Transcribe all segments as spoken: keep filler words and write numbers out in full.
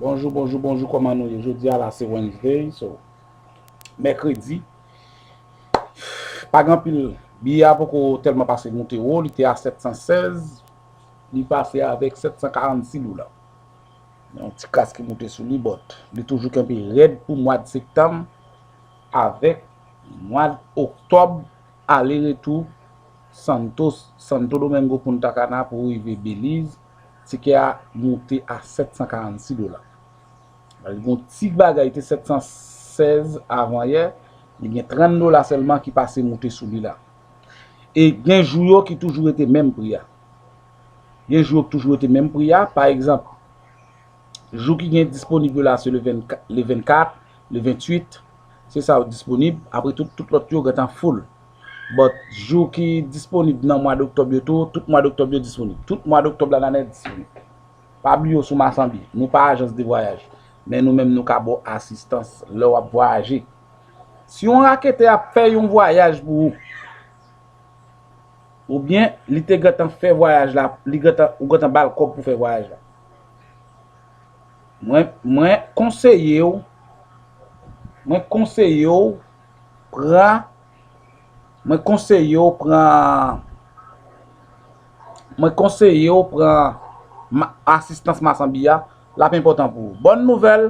Bonjou, bonjou, bonjou, kòman nou ye? Jodi a la se Wednesday, so, mèkredi. Pa gen anpil, biyè a poko tèlman pase moute wo, li te a sèt san sèz, li pase avèk sèt san karannsis dola. Yon ti kras ki moute sou li, but li toujou kenbe rèd pou mwa septanm avèk mwa oktòb, ale retou Santo, Santo Domingo, Punta Cana pou rive Belize, tikè a moute a sèt san karannsis dola. Li gen yon ti bagay, te sèt san sèz avan yè, li gen trant dola sèlman ki pase moute sou li la. E gen jou yo ki toujou rete menm pri a. Gen jou yo ki toujou rete menm pri a. Pa egzanp, jou ki gen disponib yo la, se le vennkat, le vennkat, le venntuit, se sa yo disponib. Apre tout, tout lòt yo gentan full. But jou ki disponib nan mwa doktòb yo tou, tout mwa doktòb yo disponib. Tout mwa doktòb la, Nanette disponib. Pa bliye w sou Masanbi. Nou pa ajans de vwayaj. Men nou menm, nou ka ba w asistans lè w ap vwayaje. Si yon raketè ap fè yon vwayaj pou ou, oubyen li te gentan fè vwayaj la, li gentan, ou gentan ba l kòb pou fè vwayaj la. Mwen, mwen konseye w, mwen konseye w pran, mwen konseye w pran, mwen konseye w pran ma, asistans Masanbi a, l ap enpòtan pou ou. Bòn nouvèl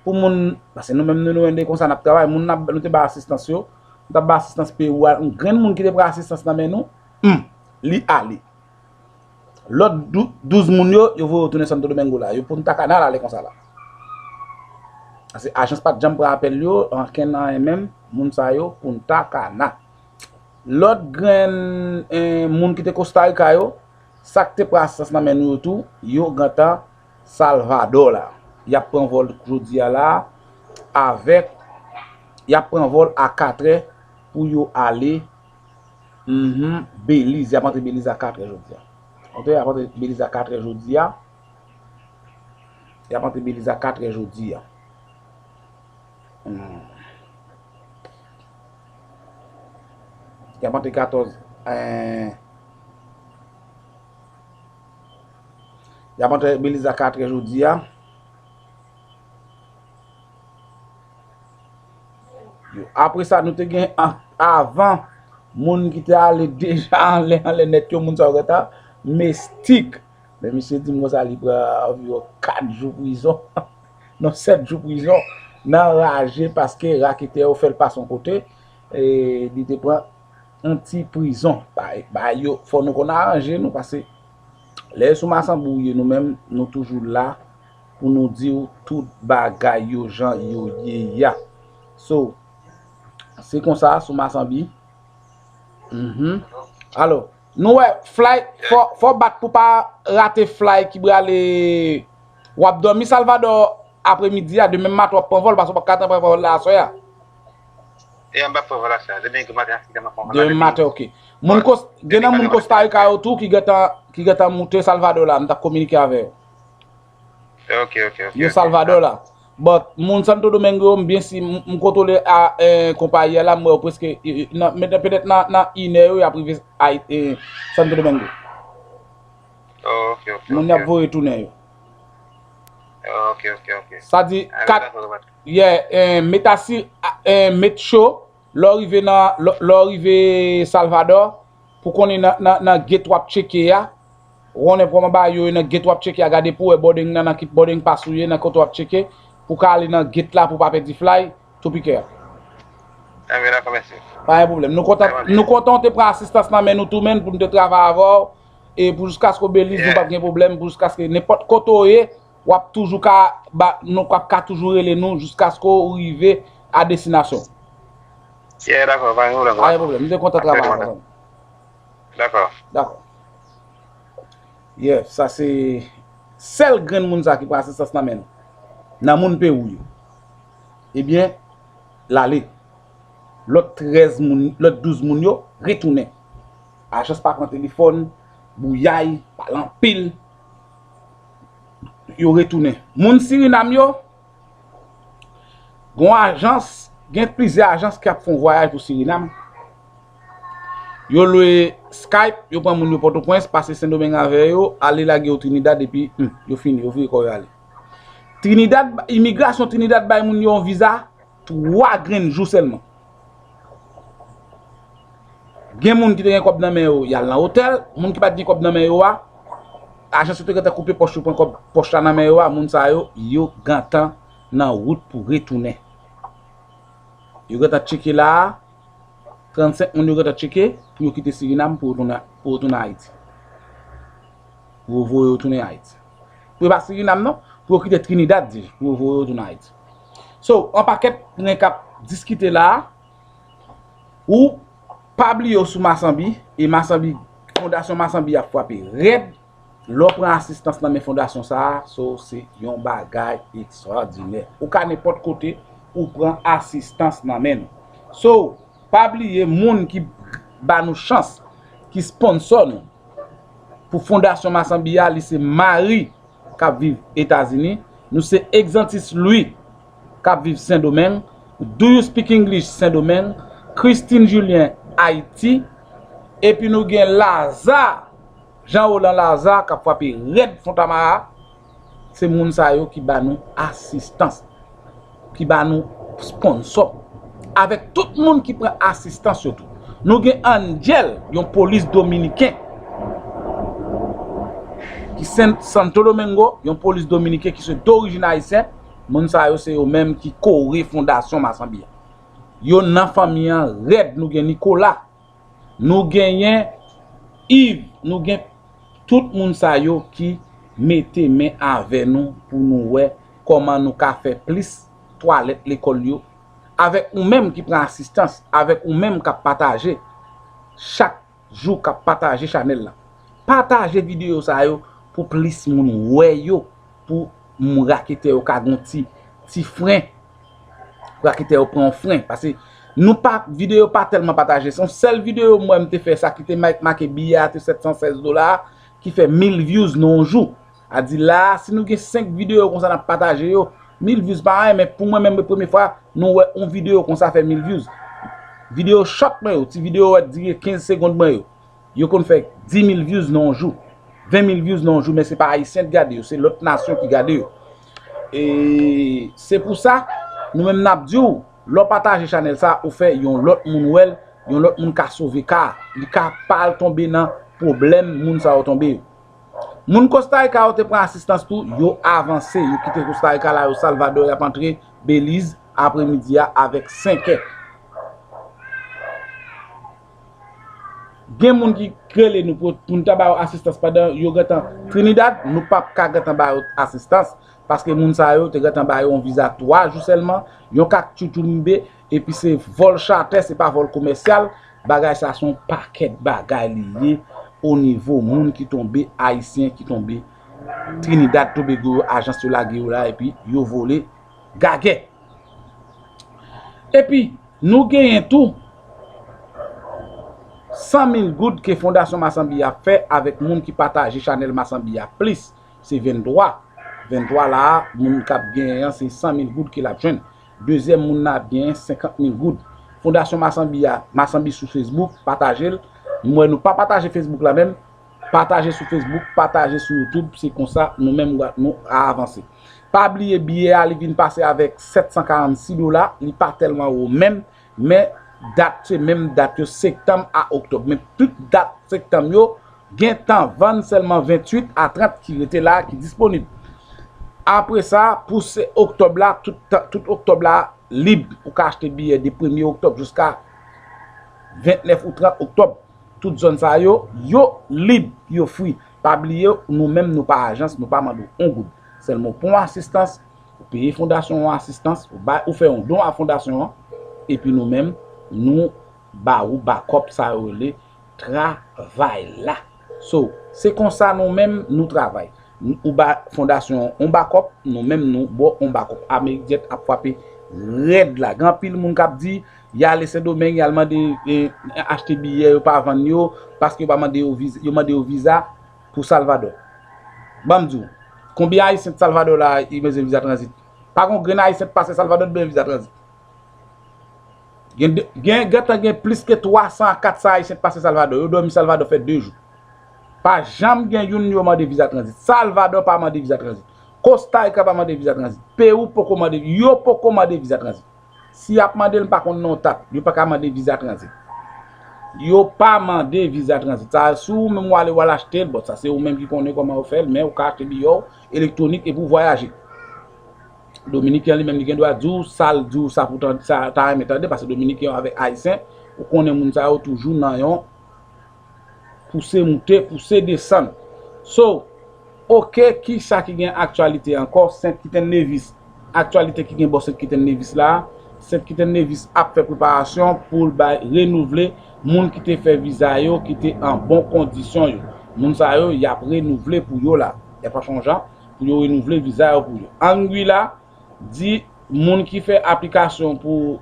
pou moun, paske nou menm nou, nou menm de konsa n ap travay, moun n ap, nou te bay asistans yo, nou t ap bay asistans peyi a, yon grenn moun ki te pran asistans nan men nou, hmm, li ale. Lòt dou, douz moun yo, yo voye yo tounen Santo Domingo la. Yo Punta Cana l ale konsa la. Paske ajans pa t janm pran apèl yo, ankenn anyen menm, moun sa yo, Punta Cana. Lòt grenn, eh, moun ki te Costa Rica yo, sa k te pran asistans nan men nou yo tou, yo gentan Salvador la. Y ap pran vòl jodi a la, avèk, y ap pran vòl a katrè pou yo ale Mhm. Belize, y ap antre Belize a katrè jodi a. Ok, y ap antre Belize a katrè jodi a. Y ap antre Belize a katrè jodi a. Hmm. Y ap antre katòz, eh, y ap antre Belize a katrè jodi a. Yo. Apre sa, nou te gen an, avan, moun ki te ale deja anlè, anlè nèt yo, moun sa yo gentan mistik. Men misye di m konsa, li pran anviwon kat jou prizon. Non, sèt jou prizon. Nan raje paske raketè yo fè l pase yon kote, e li te pran yon ti prizon. Ba, ba yo, fò nou konn aranje nou, paske lè sou Masanbi w ye, nou menm, nou toujou la pou nou di w tout bagay yo jan yo ye a. So, se konsa, sou Masanbi. Mhm. Alò, nou wè, fly, fò, fò bat pou pa rate fly ki prale. W ap dòmi Salvador apremidi a, demen maten w ap pran vòl, paske w p ap ka pran vòl la aswè a. E m p ap pran vòl aswè a. Demen maten, aksidan m ap pran vòl la. Demen maten, ok. Moun Kos-, gen nan moun Costa Rica yo tou ki gentan, ki gentan moute Salvador la, m t ap kominike avè yo. Ok, ok, ok, yo ok. Salvador la. But moun Santo Domingo yo, m byen si m, m kontwole a, eh, konpayi a la, m wè yo prèske, eh, eh, nan, men petèt nan, nan inè yo, y ap rive a, eh, Santo Domingo. Oh, ok, ok, moun y ap voye tounen yo. Oh, ok, ok, ok. Sa di, ah, kat, dakò, dakò. Yeah, eh, met asir, ah, eh, met cho, lè w rive nan, lè, lè w rive Salvador, pou konnen nan, nan, nan gate w ap tcheke a, ou konnen kòman bagay yo ye nan gate w ap tcheke a, gade pou w wè boarding nan, nan ki boarding pass ou ye, nan kote w ap tcheke, pou w ka ale nan gate la, pou w pa pèdi fly, tou pikè a. Anben, dakò, mèsi. Pa gen pwoblèm. Nou kontan, nou kontan w te pran asistans nan men nou tou, menn, pou nou te travay avè w, e pou jiskaske w Belize, nou p ap gen pwoblèm, pou jiskaske nenpòt kote w ye, w ap toujou ka, ba, nou ap ka toujou rele nou jiskaske w rive a destinasyon. Yeah, dakò, pa gen pwoblèm. Pa gen pwoblèm. M te kontan travay avè w. Dakò. Dakò. Yeah, sa se sèl grenn moun sa ki pran asistans nan men nou. Nan moun peyi w yo. Ebyen, l ale. Lòt trèz moun, lòt douz moun yo retounen. Ajans pa pran telefòn, bouyay, pale anpil. Yo retounen. Moun Sirinam yo, gon ajans, gen plizyè ajans k ap fè yon vwayaj pou Sirinam. Yo lwe Skype, yo pran moun yo Pòtoprens, pase Sendomeng avè yo, ale lage yo Trinidad, epi, hmm, yo fini, yo vire kò yo ale. Trinidad, imigrasyon Trinidad bay moun yo yon viza twa grenn jou sèlman. Gen moun ki te gen kòb nan men yo, y al nan otèl. Moun ki pa t gen kòb nan men yo a, ajans yo te gentan koupe pòch yo, pran kòb pòch la nan men yo a. Moun sa yo, yo gentan nan wout pou retounen. Yo gentan tcheke la a, trannsenk moun yo gentan tcheke pou yo kite Sirinam pou yo tounen, pou yo tounen Ayiti. Pou yo voye yo tounen Ayiti. Pou yo pa Sirinam non, pou yo kite Trinidad, di, pou yo voye yo tounen Ayiti. So, yon pakèt nèg k ap diskite la a, ou pa bliye w sou Masanbi, e Masanbi, Fondasyon Masanbi ap frape rèd. Lè w pran asistans nan men fondasyon sa a, so, se yon bagay ekstwòdinè. Ou ka nenpòt kote, ou pran asistans nan men nou. So, pa bliye moun ki ba nou chans, ki sponsò nou. Pou Fondasyon Masanbi a, li se Marie k ap viv Etazini. Nou se Exantis Louis k ap viv Sendomeng. Do You Speak English Sendomeng. Christine Julien, Ayiti. Epi nou gen Laza, Jean Roland Laza k ap frape rèd Fontamara. Se moun sa yo ki ba nou asistans, ki ba nou sponsò. Avèk tout moun ki pran asistans yo tou. Nou gen Angel, yon polis dominiken, ki Sen-, Santo Domingo, yon polis dominiken ki se dorijin ayisyen. Moun sa yo se yo menm ki kore Fondasyon Masanbi a. Yo nan fanmi an rèd. Nou gen Nicolas, nou genyen Yves, nou gen tout moun sa yo ki mete men avè nou pou nou wè kòman nou ka fè plis twalèt lekòl yo. Avèk ou menm ki pran asistans, avèk ou menm k ap pataje chak jou, k ap pataje chanèl la. Pataje videyo sa yo pou plis moun wè yo, pou m raketè yo ka gon ti, ti fren. Raketè yo pran yon fren. Paske nou pa, videyo pa tèlman pataje. Se yon sèl videyo m wè m te fè sa ki te ma-, make biyè a te sèt san sèz dola a, ki fè mil views nan yon jou. A di la, si nou gen senk videyo konsa n ap pataje yo, mil views pa anyen, men pou mwen menm, premye fwa nou wè yon videyo konsa fè mil views. Videyo short mwen yo, ti videyo wè dire kenz segonn mwen yo. Yo konn fè dis mil views nan yon jou, ven mil views nan yon jou, men se pa ayisyen k gade yo, se lòt nasyon ki gade yo. E se pou sa, nou menm n ap di w, lè w pataje chanèl sa, ou fè yon lòt moun wè l, yon lòt moun ka sove ka, li ka pa al tonbe nan pwoblèm moun sa yo tonbe yo. Moun Costa Rica yo te pran asistans tou, yo avanse, yo kite Costa Rica la, yo Salvador, y ap antre Belize apremidi a avèk senk è. Gen moun ki rele nou pou, pou n ta ba yo asistans pandan yo gentan Trinidad, nou p ap ka gentan ba yo asistans, paske moun sa yo te gentan ba yo yon viza twa jou sèlman, yon kat tchouchoumbe, epi se vòl chatè, se pa vòl komèsyal. Bagay sa se yon pakèt bagay li ye o nivo moun ki tonbe, ayisyen ki tonbe Trinidad Tobago yo, ajans yo lage yo la, epi yo vole gagè. Epi, nou genyen tou san mil goud ke Fondasyon Masanbi a fè avèk moun ki pataje chanèl Masanbi a plis. Se venntwa. Venntwa la a, moun k ap genyen an, se san mil goud ke l ap jwenn. Dezyèm moun nan ap genyen senkant mil goud. Fondasyon Masanbi a, Masanbi sou Facebook, pataje l. M wè nou pa pataje Facebook la menm. Pataje sou Facebook, pataje sou YouTube, se konsa nou menm nou a avanse. Pa bliye biyè a, li vin pase avèk sèt san karannsis dola, li pa tèlman wo menm, men dat se menm dat yo, septanm a oktòb. Men tout dat septanm yo gentan vann, sèlman venntuit a trant ki rete la ki disponib. Apre sa, pou se oktòb la, tout, tout oktòb la lib. Ou ka achte biyè de premye oktòb jiska ventnèf ou trant oktòb. Tout zòn sa yo, yo lib, yo fri. Pa bliye, nou menm, nou pa ajans, nou pa mande w yon goud. Sèlman w pran yon asistans, ou peye fondasyon an yon asistans, ou bay, ou fè yon don a fondasyon an, epi nou menm, nou ba ou bakòp sa yo rele travay la. So, se konsa nou menm, nou travay. Ou ba fondasyon an yon bakòp, nou menm, nou ba w yon bakòp. Amerikjet ap frape rèd la. Gen anpil moun k ap di, y ale Sendomeng, y al mande, e, achte biyè, yo pa vann yo, paske yo pa mande yo viza, yo mande yo viza pou Salvadò. Ban m di w, konbyen Ayisyen t Salvadò la, yo bezwen viza tranzit? Pa gon grenn Ayisyen t pase Salvadò, t bezwen viza tranzit. Gen de, gen, gentan gen plis ke twa san a kat san Ayisyen t pase Salvadò. Yo dòmi Salvadò fè de jou. Pa janm gen youn yo mande viza tranzit. Salvadò pa mande viza tranzit. Costa Rica pa mande viza tranzit. Peru poko mande, yo poko mande viza tranzit. Si y ap mande l, m pa konn non dat, yo pa ka mande viza tranzit. Yo pa mande viza tranzit. Sa, si w menm w ale w al achte l, bon, sa se ou menm ki konnen kòman yo fè l, men ou ka achte biyè w elektwonik epi w vwayaje. Dominiken an li menm li gen dwa di w sa l di w sa pou tande, sa ta renmen tande, paske Dominiken yo avèk Ayisyen, ou konnen moun sa yo toujou nan yon pouse moute, pouse desann. So, oke, kisa ki gen aktyalite ankò? Sent Kiten Nevis. Aktyalite ki gen bò Sent Kiten Nevis la, Sent Kiten Nevis ap fè preparasyon pou l bay renouvle moun ki te fè viza yo ki te an bon kondisyon yo. Moun sa yo, y ap renouvle pou yo la. Y ap chanje pou yo renouvle viza yo pou yo. Anguilla di moun ki fè aplikasyon pou,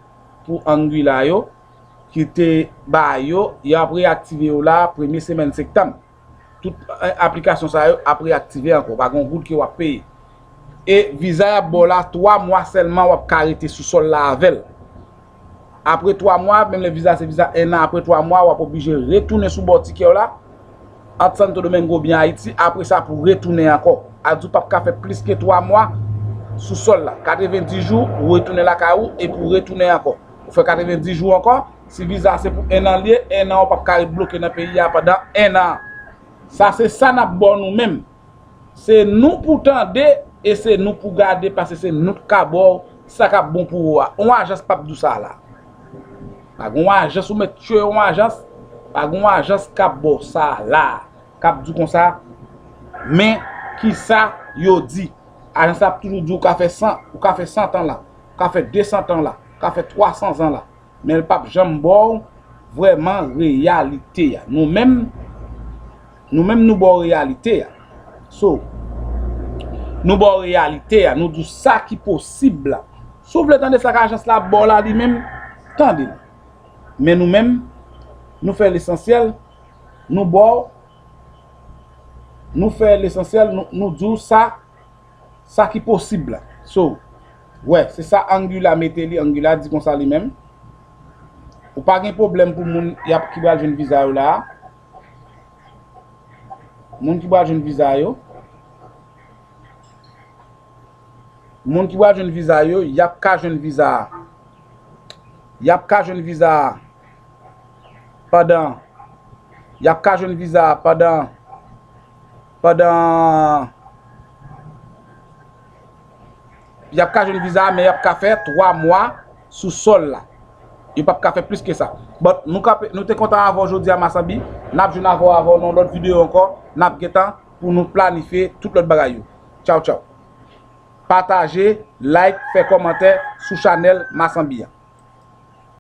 pou Anguilla yo, ki te ba yo, y ap reyaktive yo la premye semèn septanm. Tout, eh, aplikasyon sa yo ap reyaktive ankò. Pa gen yon goud ke w ap peye. E viza y ap ba w la, twa mwa sèlman w ap ka rete sou sòl la avè l. Apre twa mwa, menm lè viza se viza en an, apre twa mwa, w ap oblije retounen sou bò tikè w la, ant Santo Domingo oubyen Ayiti, apre sa pou retounen ankò. A di w p ap ka fè plis ke twa mwa sou sòl la. Katrevenndis jou, ou retounen lakay ou, epi w retounen ankò. Ou fè katrevenndis jou ankò, si viza se pou en an l ye, en an ou p ap ka ret bloke nan peyi a pandan en an. Sa se sa n ap ba w nou menm. Se nou pou tande e se nou pou gade, paske se nou k ka ba w sa k ap bon pou ou a. Yon ajans p ap di w sa la. Pa gen yon ajans, ou mèt tchwe yon ajans, pa gen yon ajans k ap ba w sa la, k ap di w konsa, men kisa yo di. Ajans la ap toujou di w ou ka fè san, ou ka fè san tan la, ou ka fè de san tan la, ou ka fè twa san zan la. Men l p ap janm ba w vrèman reyalite a. Nou menm, nou menm nou ba w reyalite a. So, nou ba w reyalite a, nou di w sa ki posib la. Si w vle tande sa k ajans la ap ba w la li menm, tande l. Men nou menm, nou fè lesansyèl, nou ba w, nou fè lesansyèl, nou, nou di w sa, sa ki posib la. So, wè, se sa Anguilla mete li, Anguilla di konsa li menm. Ou pa gen pwoblèm pou moun y ap, ki pral jwenn viza yo la a. Moun ki pral jwenn viza yo. Moun ki pral jwenn viza yo, y ap ka jwenn viza a. Y ap ka jwenn viza a pandan, y ap ka jwenn viza a pandan, pandan, y ap ka jwenn viza a, men y ap ka fè twa mwa sou sòl la. Yo p ap ka fè plis ke sa. But nou ka, nou te kontan avè w jodi a, Masanbi. N ap jwenn avè w, avè w nan yon lòt videyo ankò. N ap gentan pou nou planifye tout lòt bagay yo. Tchaw, tchaw. Pataje, like, fè kòmantè sou chanèl Masanbi an.